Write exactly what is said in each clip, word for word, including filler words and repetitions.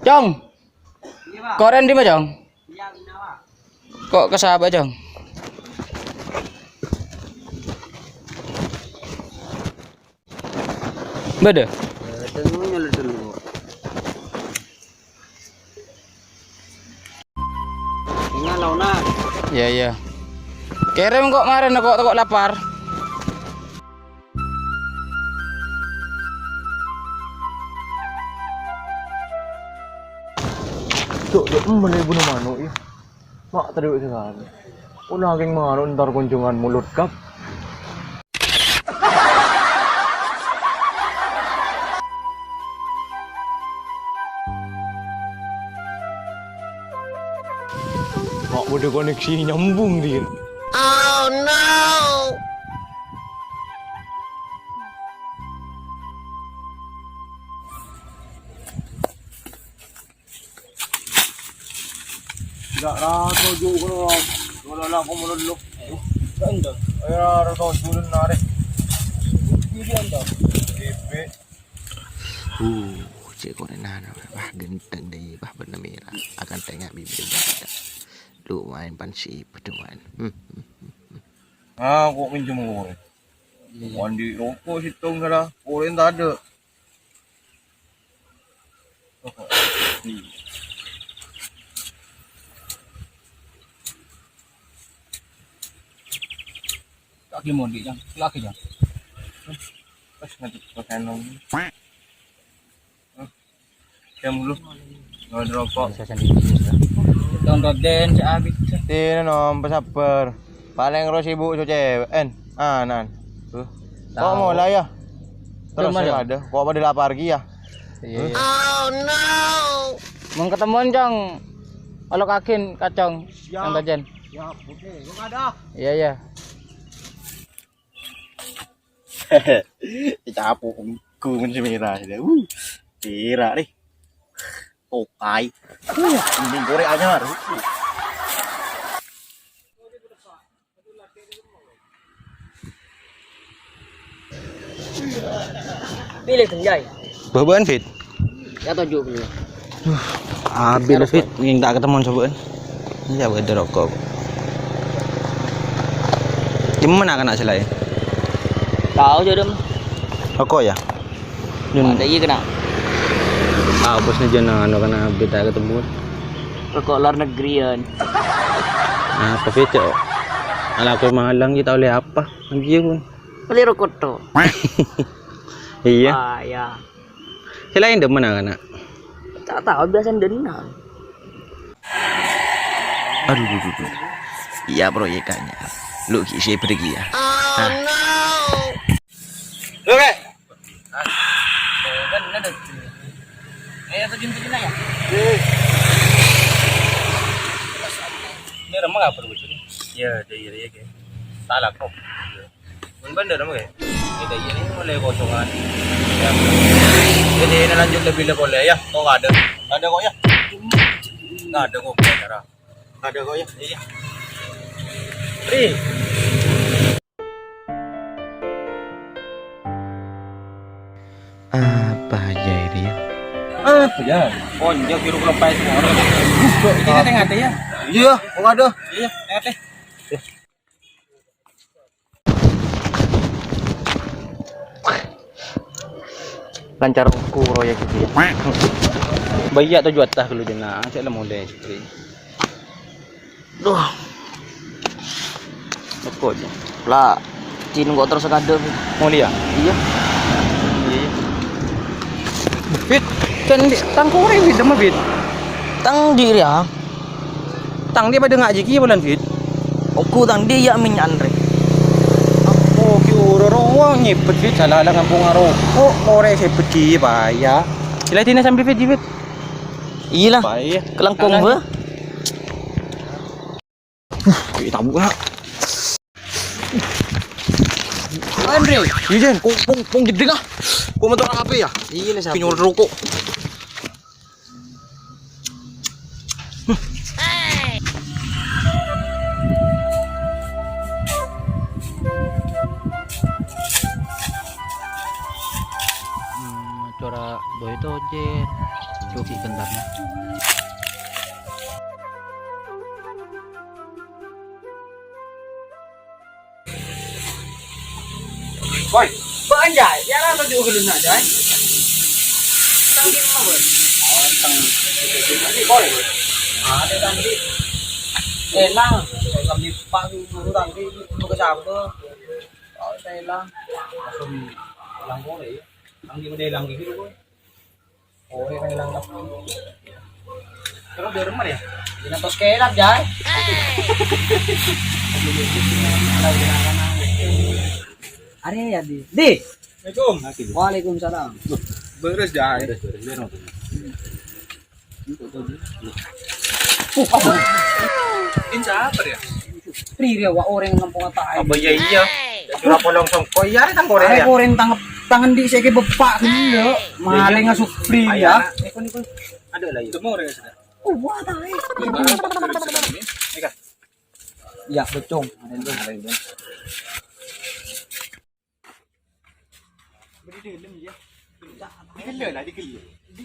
Cong. Korèn dimma, Cong? Kok ka sabâ, Cong? Bâdâ? Bâdâ, ngono lho, dulu. Tinggal laonan. Iyâ, iyâ. Kèrèm kok marèna, kok, kok lapar. Cok, cok, emma la èbuna mano', yâ. Ma' tadâ' sakalè. Pon akèng mano' entar konjhungan molot, Kap. Ma' bâdâ koneksi nyambung, Din. Oh, no! Enggak, ra toju' kono, Rom. Wala la komo dulu. Enggak, enggak. Ayo, ra toju' dulu, nare. Ini dia, enggak. Bebek. Uh, cè' korènna, wah, ghântheng dâi, wah, bârna mèra. Akan tengok bibir. Lumayan pan sih, lumayan. Hmm, hmm, hmm, hmm. Ah, kok minjem korèn? Andi' roko' sèttong sala, korèn tadâ'. Lagi mau di, Jang. Lagi, Jang. Pas ngadep ke kanan. Jam dulu. Ngadep rokok. Bisa sendiri, bisa. Tong Raden, si Abid. Sini, nom, sabbhâr. Palèng ro sibuk so cewek, en. Anan. Tuh. Kok mulai ya? Terus Cuma ya? Ada. Kok pada lapar ki ya? Iya, iya. Oh, no. Mong ketemuan, Cong. Olok akin, kacong. Siap. Yang tajen. Siap, oke. Lu ada? Iya, iya. Dicapu, onggu men si merah. Uh, pira nih. Tokai. Uh, ini goreng anyar. Pilih, Bang, Jai. Bâbâ'ân, Fit. Ya, toju' pilih. Abit, Fit. Yang tak ketemu coba. Iya, bâdâ roko'. Dimma na' kana' sè laèn? Tao, Jai, Dem. Roko', ya? Jun. Ada iya kena. Tao, bos, nih, jun, anu, kana' abit tak ketemu. Roko' luar negeri, Yan. Apa, Fit, cok? Ala aku malang, kita oleh apa? Lagi, pun. Beli roko' to. Iya. Ah, ya. Sè laèn dimma na' kana'? Ta' tao, biasa dâ' enna'. Aduh, duh, duh, duh. Iya, proyek anyar. Lu gi' sè pergi ya. Oh, no. Oke. Kan ada. Eh, apa jemput ya? Ini rumah apa, Bos? Ya, ada, iya, iya, oke. Salah kok. Mon bândhâr, Mas, ya? Kita ini mulai kosongan. Ya. Jadi, ini lanjut lebih le polè, ya. Kok nggak ada? Nggak ada kok, ya? Nggak ada kok, nggak ada. Nggak ada kok, ya? Iya. Ri. Apa aja ini, ya? Apa ya? Konjak jeruk lepai semua. Ini tengah ya? Iya, kok nggak ada? Iya, tengah. Lancar ukur ya gitu ya. Bâjâ to juta kalau jena, cek lah mulai istri. Duh. Pokoknya. Lah, cin kok terus kadang. Mau lihat? Iya. Iya, iya. Fit, kan di, tangkore Fit, sama Fit. Tang di ya. Tang dia pada ngaji ki bulan Fit. Oku tang dia ya minyan re. Aku ki uro ro nyepet Fit, salah lah ngampung aro. Kok ore sepet ki bahaya. Sila dina sambil Fit, Fit. Iya lah. Bahaya. Kelengkong Salah. Be. Wih, tabuk, nak. Andre. Iya, Jen. Kong, kong, kong jeding, ah. Kong mentor H P, ya? Iya, nih, Pinjol rokok. Dora boy tojjhâr. Duh, ghi' ghântarna. Boy, bâ'na, Jay? Yâ, la toju' ghâllu, na', Jay. Tang dimma, Boy? Oh, tang, Boy. Adâ, tang di. Èlang. Tang di, Pak, guru, tang di, buka sapa? Oh, saya èlang. Langsung èlang, Boy. Tang di, udah èlang gitu, Boy. Oh, iya, kan hilang, Kak. Terus di rumah ya? Di kantor sekarang, Jay. Arèya, Di. Di. Assalamualaikum. Waalaikumsalam. Beres, Jay. Beres, beres, beres. Uh, apa? Insya apa ya? Pri dia, wa, orèng ngampong taè. Apa ya iya? Curah polong songko, iya, kan korèng ya? Korèng tang-, tangan di sèkè beppa' ghellâ'. Malèng ngasup pri ya. Ayo, anak. Niko, niko. Ada lagi. Temu orèng sudah. Oh, wah, taè. Iya, becong. Ada itu, ada itu. Di ghellâ' lah, di ghellâ'. Di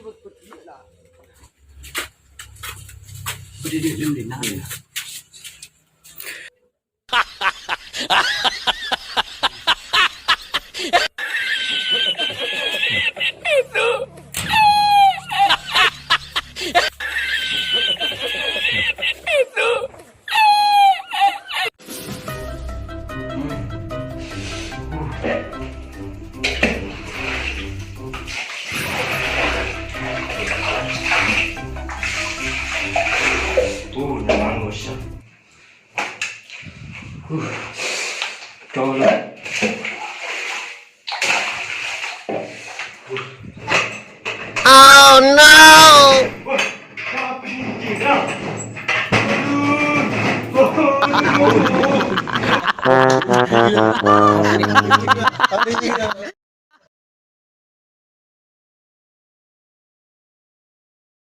ghellâ', di ghellâ'. Uh, nang angus. Uh, colok. Oh no!